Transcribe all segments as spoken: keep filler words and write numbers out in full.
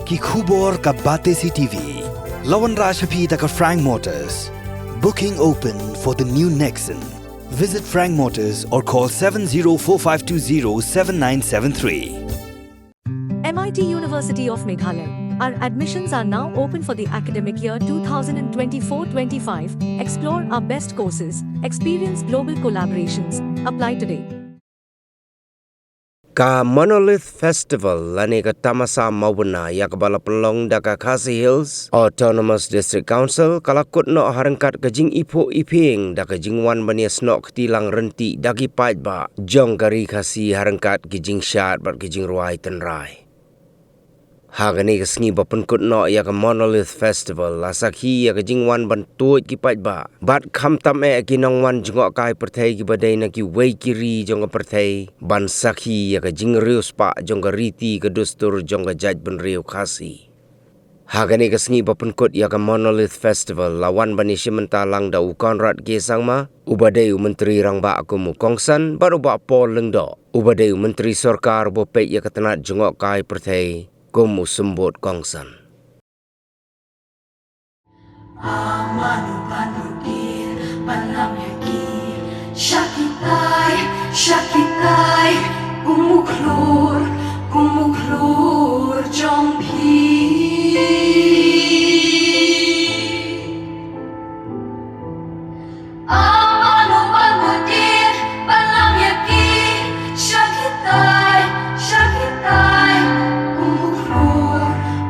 Ki khubor ka Batesi T V. La wanrah sha phi da ka Frank Motors. Booking open for the new Nexon. Visit Frank Motors or call seven zero four five two zero seven nine seven three. M I T University of Meghalaya. Our admissions are now open for the academic year two thousand twenty-four twenty-five. Explore our best courses, experience global collaborations. Apply today. Ka Monolith Festival lane ka Tamasa Mawbynna ïa kaba la pynlong da ka Khasi Hills Autonomous District Council ka la kut noh ha ryngkat ka jingiphuh iphieng da ka jingwan ban ïasnoh kti lang ryntih da ki paidbah jong ka ri Khasi ha ryngkat ki jingshad bad ki jingrwai tynrai. Ha kane ka sngi ba pynkut noh ïa ka Monolith Festival la sakhi ïa ka jingwan ban tuid ki paidbah bad khamtam eh ki nongwan jngohkai pyrthei kiba dei na kiwei ki ri jong ka pyrthei ban sakhi ïa ka jingriewspah jong ka riti ka dustur jong ka jaitbynriew Khasi. Ha kane ka sngi ba pynkut ïa ka Monolith Festival la wan ban ïashim bynta lang da u Conrad K Sangma uba dei u Myntri Rangbah kum u kongsan bad u Bah Paul Lyngdoh uba dei u Myntri Sorkar uba peit ïa ka tnat jngohkai pyrthei kum u symbud kongsan. Shakitai, shakitai, kum u khlur, kum u khlur jong phi. Amanu ban mudir, ban lam ïa ki, shakitai, shakitai, kum u khlur,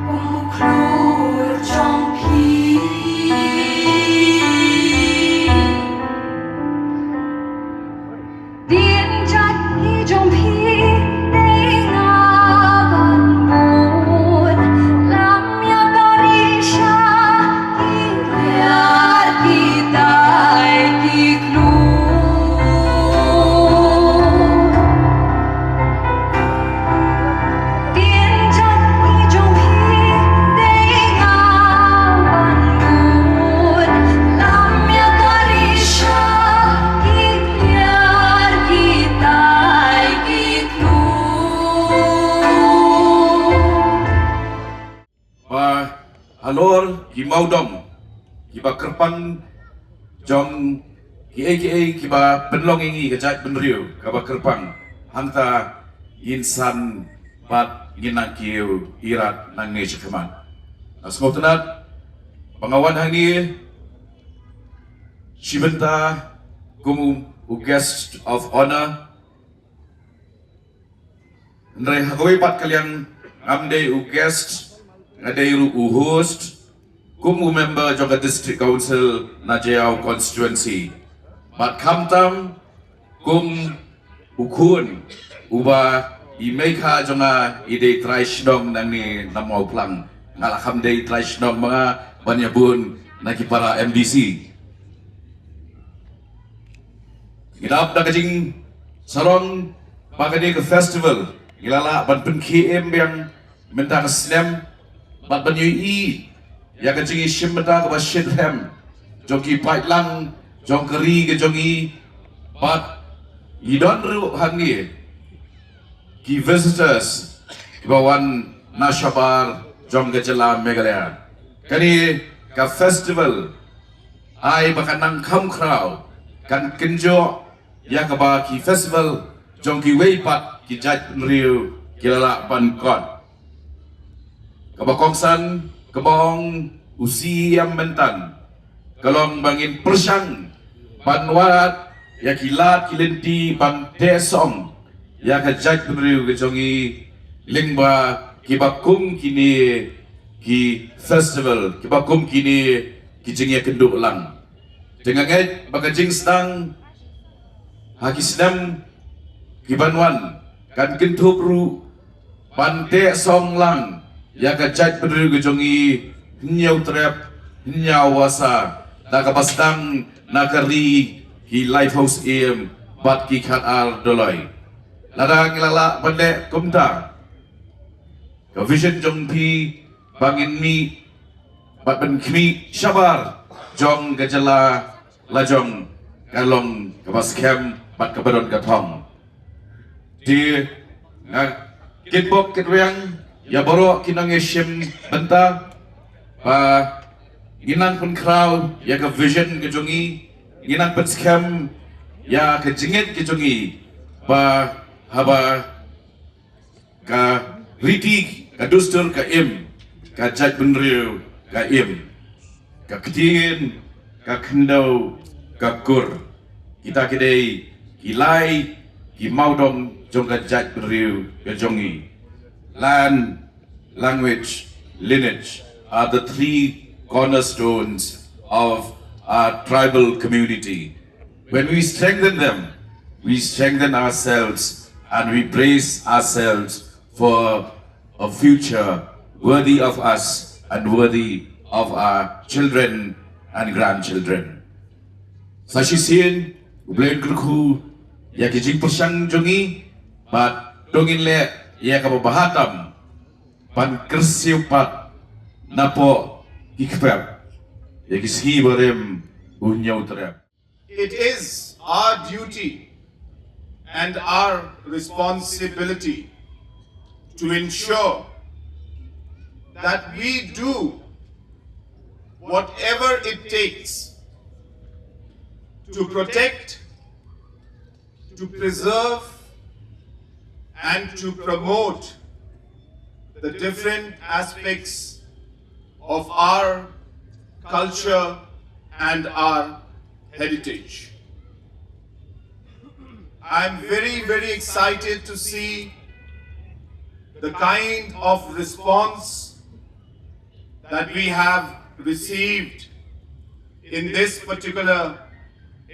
kum u khlur jong phi. Din jat ki jong phi dei nga ban bud lam ïa ka risha ki liar ki tai ki klur. Din jat ki jong phi dei nga ban bud lam ïa ka risha ki liar ki tai ki klur. Ba halor ki mawdong kiba kyrpang jong kiei kiei kiba pynlong ïa ngi ka jaitbynriew kaba kyrpang, hangta ngin san bad ngin nang kiew ïarap nangne shakhmat. Nga sngewtynnat ba nga wan hangne shi bynta kum u guest of honor. Hynrei ha kawei pat ka liang ngam dei u guest, nga dei ruh u host kum u member jong ka District Council na Jaïaw constituency. Bad khamtam kum u khun uba i mei kha jong nga i dei trai shnong nangne na Mawphlang. Nga la kham dei trai shnong ma nga ban ïa bun na ki para M D C. Ngi dap da ka jingsarong ba kane ka festival ngi la lah ban pynkhie im biang mynta ka snem bad ban ïohi ïa ka jingïashim bynta kaba shyrkhei jong ki paidlang jong ka ri ka jong ngi bad ngi don ruh hangne ki visitors kiba wan na shabar jong ka jylla Meghalaya. Kane ka festival ai ba kan nang kham khraw, kan kynjoh ïa kaba ki festival jong kiwei pat ki jaitbynriew ki la lah ban kot. Kaba kongsan kaba ong u C E M mynta ka long ba ngin pyrshang ban wad ïa ki lad ki lynti ban teh song ïa ka jaitbynriew ka jong ngi lyngba kiba kum kine ki festival, kiba kum kine ki jingïakynduh lang. Te nga ngeit ba ka jingsdang ha ki snem ki ban wan kan kynthup ruh ban teh song lang ïa ka jaitbynriew ka jong ngi, hynñiew trep hynñiew wasa, da kaba sdang na ka ri ki laiphew syiem bad ki khatar doloi. Lada ngi la lah ban leh kumta, ka vision jong phi ba ngin mih bad ban khmih shabar jong ka jylla lajong ka long kaba skhem bad kaba don ka thong. Te nga kitbok kitrwiang ïa baroh ki nongïashim bynta ba ngin nang pynkhraw ïa ka vision ka jong ngi, ngin nang pynskhem ïa ka jingngeit ka jong ngi ba haba ka riti ka dustur ka im, ka jaitbynriew ka im, ka ktien, ka khyndew, ka kur. Kita ki dei ki lai ki mawdong jong ka jaitbynriew ka jong ngi. Land, language, lineage are the three cornerstones of our tribal community. When we strengthen them, we strengthen ourselves and we brace ourselves for a future worthy of us and worthy of our children and grandchildren. Sa shisien, U Blei un kyrkhu ïa ki jingpyrshang jong ngi, bad to ngin leh ïa kaba bha tam ban kyrsiew pat napoh ki kpep ïa ki sngi barim u Hynñiewtrep. It is our duty and our responsibility to ensure that we do whatever it takes to protect, to preserve, and to promote the different aspects of our culture and our heritage. I'm very, very excited to see the kind of response that we have received in this particular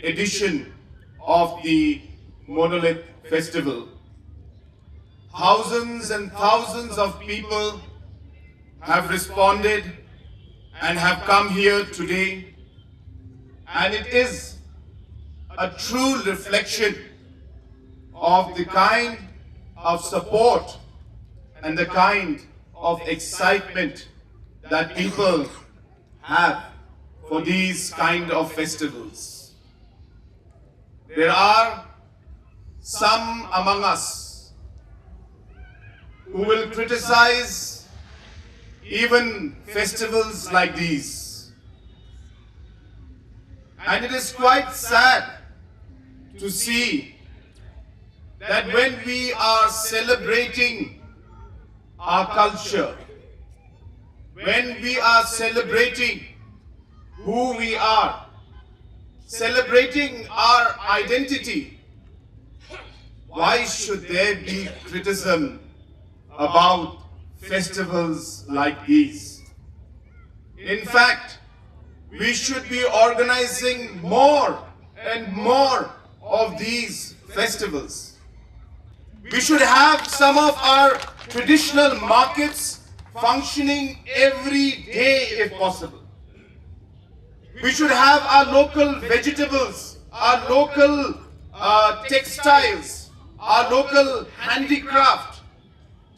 edition of the Monolith Festival. Thousands and thousands of people have responded and have come here today, and it is a true reflection of the kind of support and the kind of excitement that people have for these kind of festivals. There are some among us who will criticize even festivals like these. And it is quite sad to see that when we are celebrating our culture, when we are celebrating who we are, celebrating our identity, why should there be criticism about festivals like these? In fact, we should be organizing more and more of these festivals. We should have some of our traditional markets functioning every day if possible. We should have our local vegetables, our local uh, textiles, our local handicraft,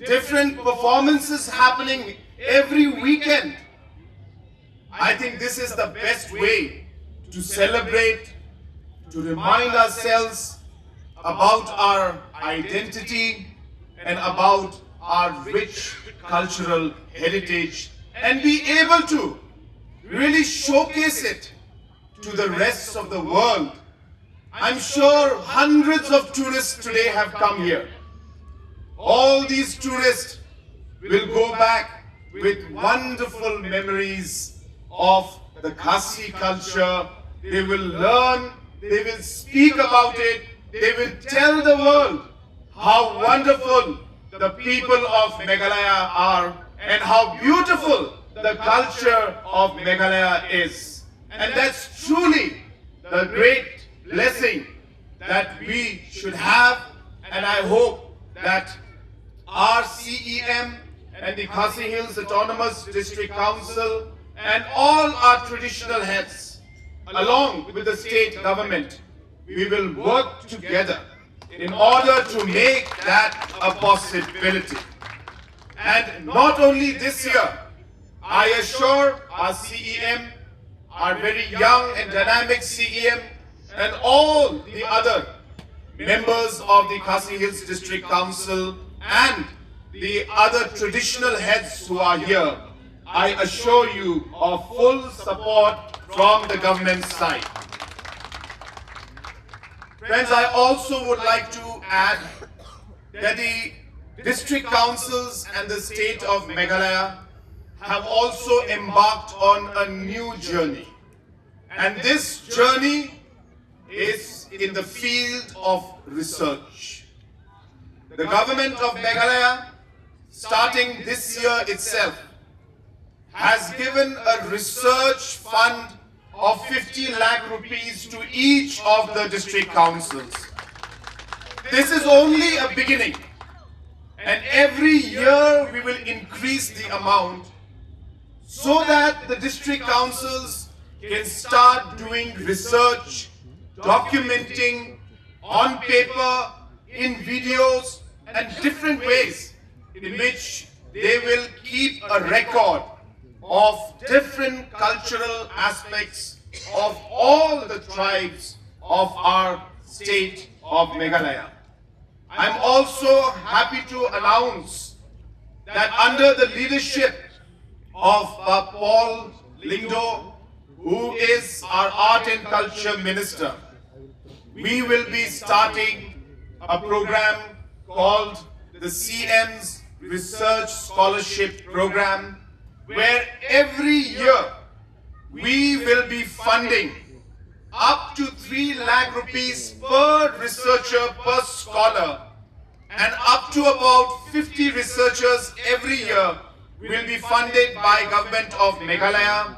different performances happening every weekend. I think this is the best way to celebrate, to remind ourselves about our identity and about our rich cultural heritage and be able to really showcase it to the rest of the world. I'm sure hundreds of tourists today have come here. All these tourists will go back with wonderful memories of the Khasi culture. They will learn, they will speak about it, they will tell the world how wonderful the people of Meghalaya are and how beautiful the culture of Meghalaya is. And that's truly the great blessing that we should have, and I hope that our C E M and the Khasi Hills Autonomous District Council and all our traditional heads, along with the state government, we will work together in order to make that a possibility. And not only this year, I assure our C E M, our very young and dynamic C E M, and all the other members of the Khasi Hills District Council and the other traditional heads who are here, I assure you of full support from the government side. Friends, I also would like to add that the district councils and the state of Meghalaya have also embarked on a new journey. And this journey is in the field of research. The government of Meghalaya, starting this year itself, has given a research fund of fifty lakh rupees to each of the district councils. This is only a beginning, and every year we will increase the amount so that the district councils can start doing research, documenting on paper, in videos, and different ways in which they will keep a record of different cultural aspects of all the tribes of our state of Meghalaya. I'm also happy to announce that under the leadership of Bah Paul Lyngdoh, who is our Art and Culture Minister, we will be starting a program called the C M's Research Scholarship Program, where every year we will be funding up to three lakh rupees per researcher, per scholar, and up to about fifty researchers every year will be funded by Government of Meghalaya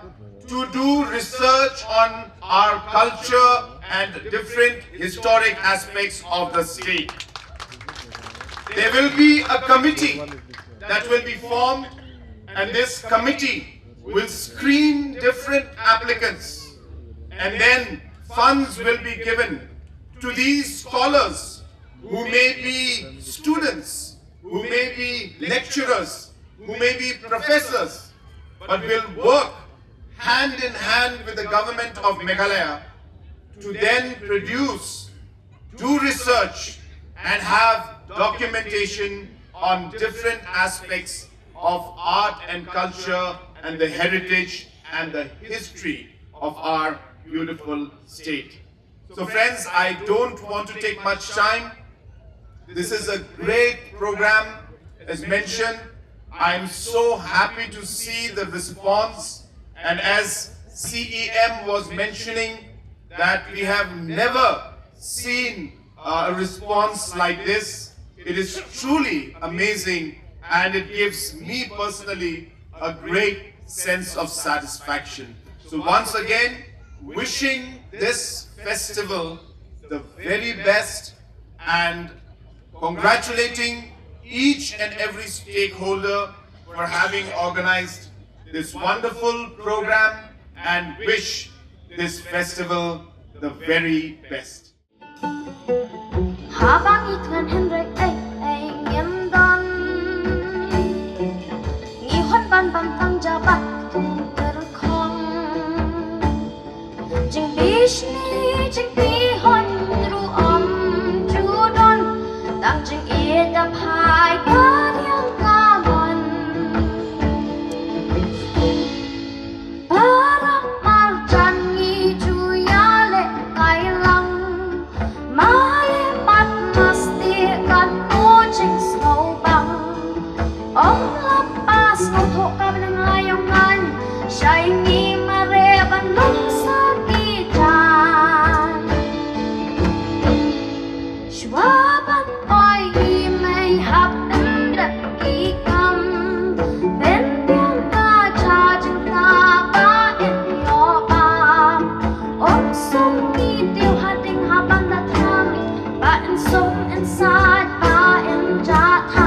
to do research on our culture and different historic aspects of the state. There will be a committee that will be formed, and this committee will screen different applicants, and then funds will be given to these scholars who may be students, who may be lecturers, who may be professors, but will work hand in hand with the government of Meghalaya to then produce, do research, and have documentation on different aspects of art and culture and the heritage and the history of our beautiful state. So, friends, I don't want to take much time. This is a great program. As mentioned, I'm so happy to see the response. And as C E M was mentioning, that we have never seen uh, a response like this. It is truly amazing, and it gives me personally a great sense of satisfaction. So, once again, wishing this festival the very best and congratulating each and every stakeholder for having organized this wonderful program, and wish this festival the very best. Haba ngi khlem hynrei ei ei ngim don. Ngi hon ban ban tang jabat kum terkhong. Jingbishni jingpihon ruh ym ju don. Tang jingïeit da phai ka riang ka mon. Para marjan ngi ju ïaleh kai lang. Male pat masti kan u jingsngewbang. Ym lap pas ngam thoh ka bneng la ïong ngan. Shai ngi mare ban long sa ki jan. Shuwa ban poi i mei hap pyndet ki kam. Pynbiang ka jingtah ba in ïoh bam. Ong sum i tiew ha ding ha ban da tham. Ba in sum in sait ba in ja tham.